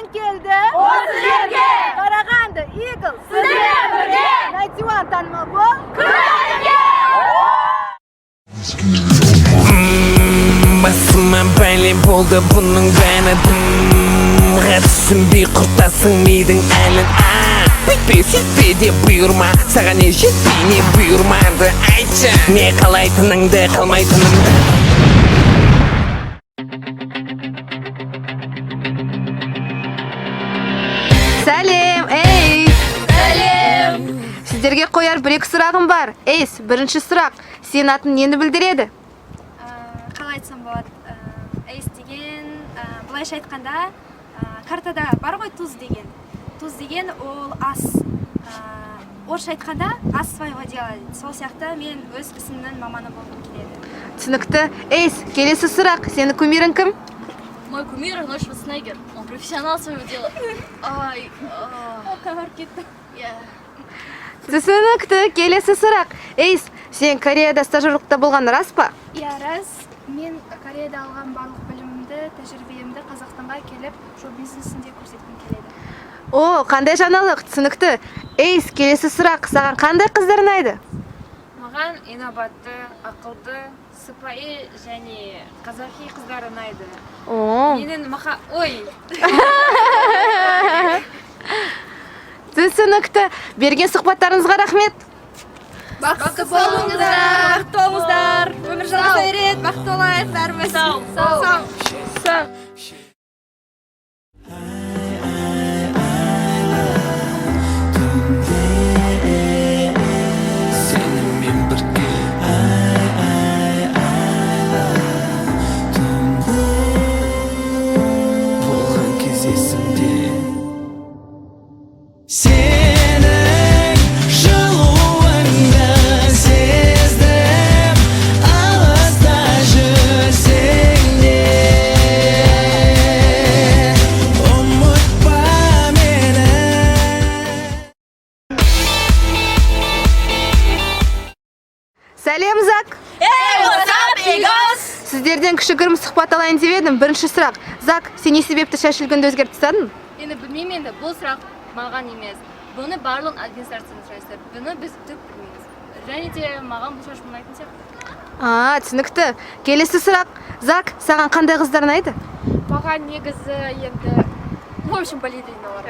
Келді Осы жерге! Қарағанды Eagles! Сіздермен бірге! Ninety One, танымал бол! Күрәліге! Басыма бәле болды бұның бәрі, дымға түсінбей құртасың мидың әлін. А бүйтпе, сөйтпе деп бұйырма, саған не жетпей, не бұйырмады, айтшы, не қалайтыныңды, қалмайтыныңды. Сәлем, эй! Сәлем! Сіздерге қояр бір екі сұрағым бар. Эйс, бірінші сұрақ. Сенің атың нені білдіреді? Қалай айтсам болады? Эйс деген, былайша айтқанда, картада бар ғой туз деген. Туз деген ол ас. Орысша айтқанда, ас своего дела дейді. Сол сияқты мен өз ісімнің маманы болғым келеді. Түсінікті. Эйс, келесі сұрақ. Сенің кумирің кім? Мой кумир Арнольд Шварценеггер. Он профессионал своего дела. Ай, а. Иә. Түсінікті. Келесі сұрақ. Эйс, сен Кореяда стажировкада болған рас па? Иә, рас. Мен Кореяда алған барлық білімімді, тәжірибемді Қазақстанға келіп, шоу бизнесінде көрсеткім келеді. О, қандай жаңалық, түсінікті. Эйс, келесі сұрақ. Саған қандай қыздар ұнайды? Маған инабатты, ақылды, сыпайы және қазақи қыздар ұнайды. О, Менің маха ой түсінікті. Берген сұхбаттарыңызға рахмет. Бақытты болыңыздар! Бақытты болыңыздар! Өмір жалғаса береді, бақытты болайық бәріміз! Сау. Сау! Сау. Сенімен бірге түнде болған кез есімде, сенің жылуыңды сездім, алыста жүрсең де, ұмытпа мені. Сәлем, Зак. Hey, what's up, Eagles? Сіздерден кішігірім сұхбат алайын деп едім. Бірінші сұрақ. Зак, сен не себепті шаш үлгіңді өзгертіп тастадың? Енді білмеймін, енді бұл сұрақ маған емес. Бұны барлық администрациядан сұрайсыздар. Бұны біз түк білмейміз. Және де маған бұл шаш ұнайтын сияқты. А, түсінікті. Келесі сұрақ. Зак, саған қандай қыздар ұнайды? Маған негізі енді, в общем, балериналар.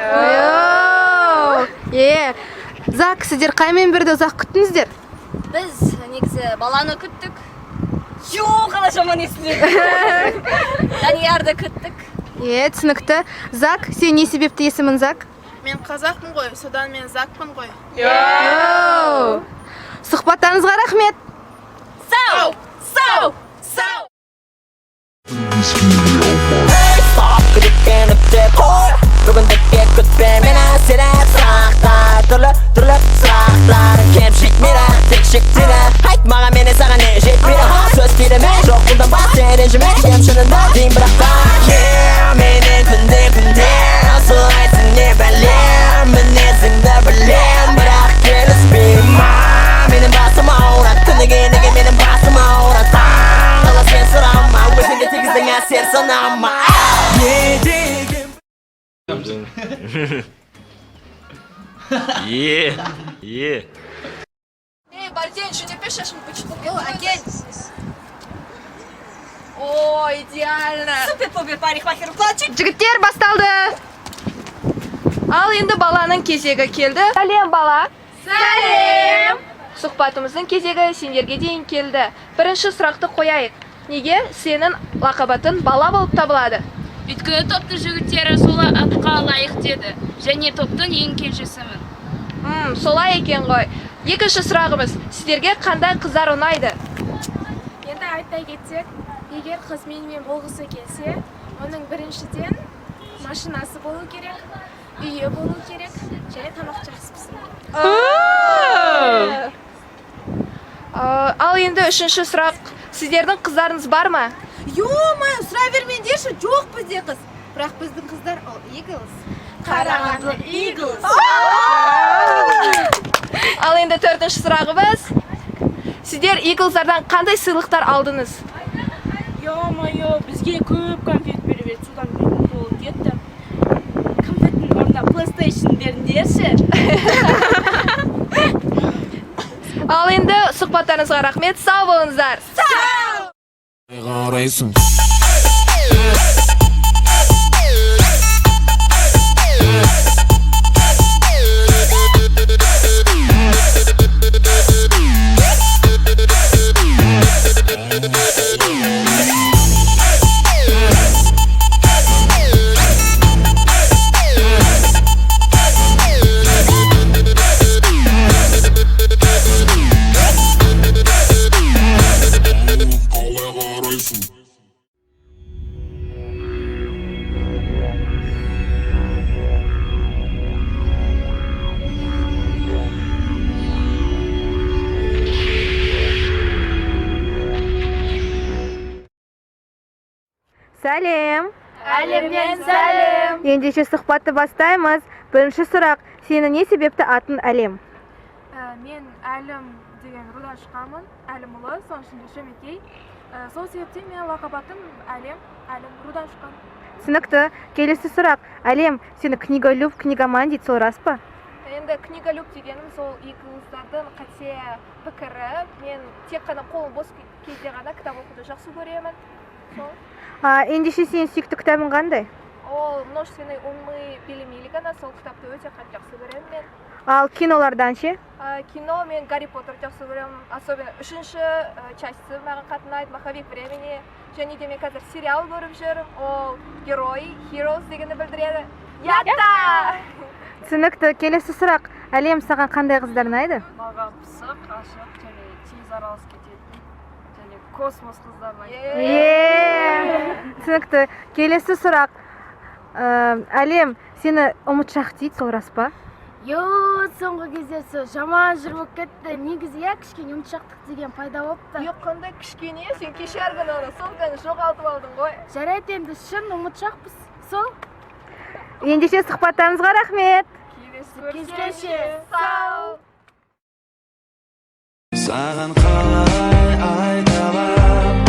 Е, Зак, сіздер қай мемберді ұзақ күттіңіздер? Біз негізі баланы күттік. Ю, қалай жаман естіледі. Даниярды күттік. Е, түсінікті. Зак, сен не себепті есімің Зак? Мен қазақпын ғой, содан мен Закпын ғой. Йоу! Сұхбаттарыңызға рахмет. Сау! Сау! Сау! Стоп, күдіктеніп те қой, бүгіндікке күтпе мені. Сені сұрақтар, түрлі түрлі сұрақтар кемшік мені, тек шектені айт маған, мені саған не жетпейді? Сөз тиді ме, жоқ, қолданба сен, ренжіме, кемшініңді деймін, бірақ та yeah, менен күнде күнде сұрайсың, не бәле, мінезіңді білем, бірақ келіспеймін. Менің басым ауырады күніге, неге менің басым ауырады? Тағы сен сұрама, өзіңе тигіздің әсер санама, не деген. Е, е. Ей, Барден, жүндепе шашым пучып. Әкел. О, идеально. Супер-пупер парикмахер укладчик. Жігіттер, басталды. Ал енді баланың кезегі келді. Сәлем, бала. Сәлем. Сұхбатымыздың кезегі сендерге дейін келді. Бірінші сұрақты қояйық. Неге сенің лақап атың бала болып табылады? Өйткені топтың жігіттері сол атқа лайық деді. Және топтың ең кенжесімін. Солай екен ғой. Екінші сұрағымыз. Сіздерге қандай қыздар ұнайды? Енді айта кетсек, егер қыз менімен болғысы келсе, оның біріншіден машинасы болу керек, үйі болу керек және тамақ жақсы пісіру керек. Ал енді үшінші сұрақ. Сіздердің қыздарыңыз бар ма? Ё-моё, сұрай бермеңдерші, жоқ бізде қыз. Бірақ біздің қыздар ол Eagles. Қарағанды Eagles. Ал енді төртінші сұрағымыз. Сіздер Eagles'ардан қандай сыйлықтар алдыңыз? Ё-моё, бізге көп конфет беріп еді, содан бетім толып кетті. PlayStation беріңдерші. Ал енді сұхбаттарыңызға рахмет, сау болыңыздар. Қарайсың. Қалай қарайсың? Сәлем! Әлемнен сәлем! Ендеше сұхбатты бастаймыз. Бірінші сұрақ: сені не себепті атың Әлем? Мен Әлім деген рудан шыққанмын, Әлімұлы, соның ішінде Шөмекей. Сол себептен менің лақап атым Әлем, Әлім рудан шыққан. Түсінікті. Келесі сұрақ: Әлем, сені книголюб, книгоман дейді, сол рас па? Енді книголюб дегенім сол екі қыздардың қате пікірі. Мен тек қана қолым бос кезде ғана кітап оқуды жақсы көремін. Сол. Ендеше сенің сүйікті кітабың қандай? Ол «Множественные умы» Билли Миллигана, сол кітапты өте қатты жақсы көремін мен. Ал кинолардан ше? Кино мен Гарри Поттер жақсы көремін, особенно үшінші часті маған қатты ұнайды, «Маховик времени». Және де мен қазір сериал көріп жүрмін, ол «Герой», Heroes дегенді білдіреді. Ятта! Түсінікті. Келесі сұрақ: Әлем, саған қандай қыздар ұнайды? Маған пысық, ашық және тез араласып кететін және космос қыздар ұнайды. Е, түсінікті. Келесі сұрақ. Әлем, сені ұмытшақ дейді, сол рас па? Йо, соңғы кезде сол жаман жыр болып кетті. Негізі, иә, кішкене ұмытшақтық деген пайда болыпты. Е, қандай кішкене? Сен кеше күні ана сумканы жоғалтып алдың ғой. Жарайды, енді шын ұмытшақпыз. Сол. Ендеше сұхбаттарыңызға рахмет. Кездескенше. Сау. Саған қалай айталам,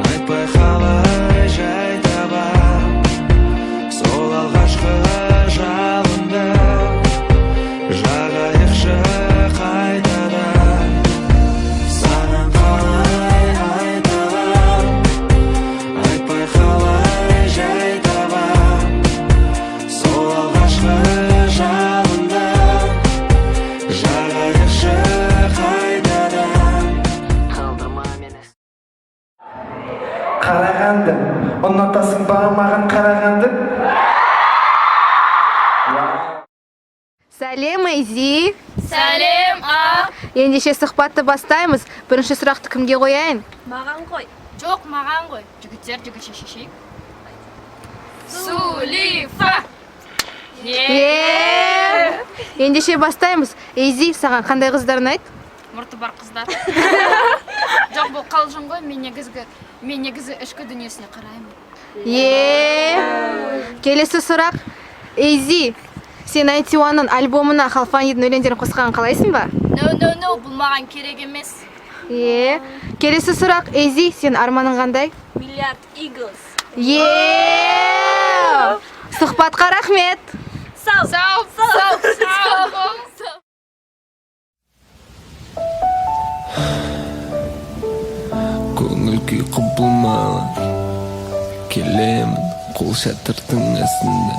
айтпай қалай жай табам сол алғашқы жалынды, жағайықшы қайтадан. Саған қалай айталам, айтпай қалай жай табам сол алғашқы жалынды, жағайықшы қайтадан. Қалдырма мені. Қарағанды, ұнатасың ба маған Қарағанды? Сәлем, Эйзи! Сәлем, а! Ендеше сұхбатты бастаймыз. Бірінші сұрақты кімге қояйын? Маған қой. Жоқ, маған қой. Жігіттер, жігітше шешейік. Сулифа! Е! Ендеше бастаймыз. Эйзи, саған қандай қыздар ұнайды? Мұрты бар қыздар. Жоқ, бұл қалжың ғой. Мен негізі ішкі дүниесіне қараймын. Е! Келесі сұрақ. Эйзи, сен 91-ның альбомына Халфанидің өлеңдерін қосқанын қалайсың ба? No, no, no, бұл маған керек емес. Е! Келесі сұрақ. Эйзи, сен арманың қандай? Миллиард Eagles. Е! Сұхбатқа рахмет. Сау. Сау, сау, сау. Көңіл күй құбылмалы, келемін қол шатырдың астында.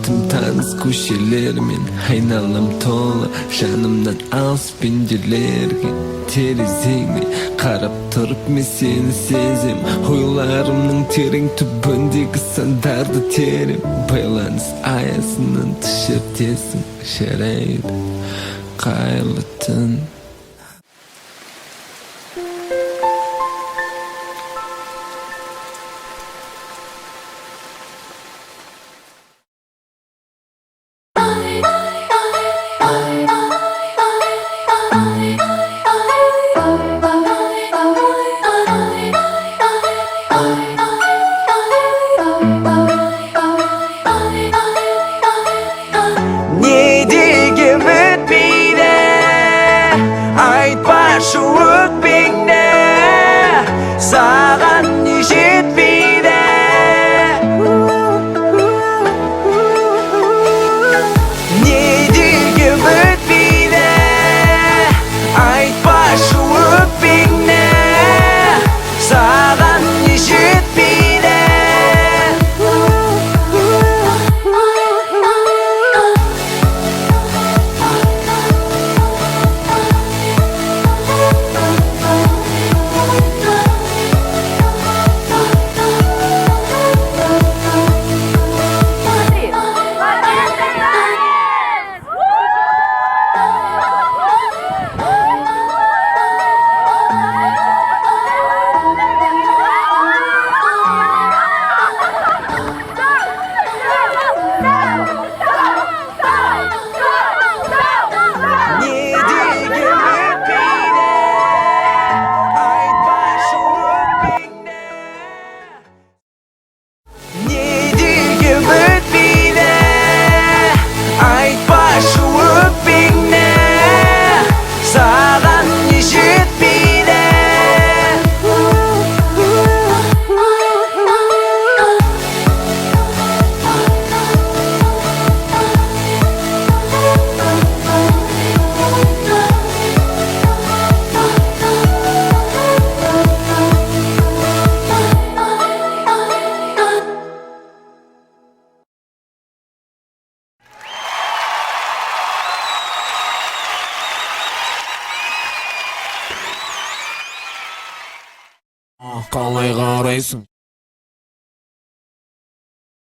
Тым таныс көшелермен, айналам толы жанымнан алыс пенделерге. Терезеңнен қарап тұрып мен сені сезем, ойларымның терең түбіндегі сандарды терем. Байланыс аясынан тыс шертесің. Жарайды, қайырлы түн. Не деген бітпейді. Қалай қарайсың?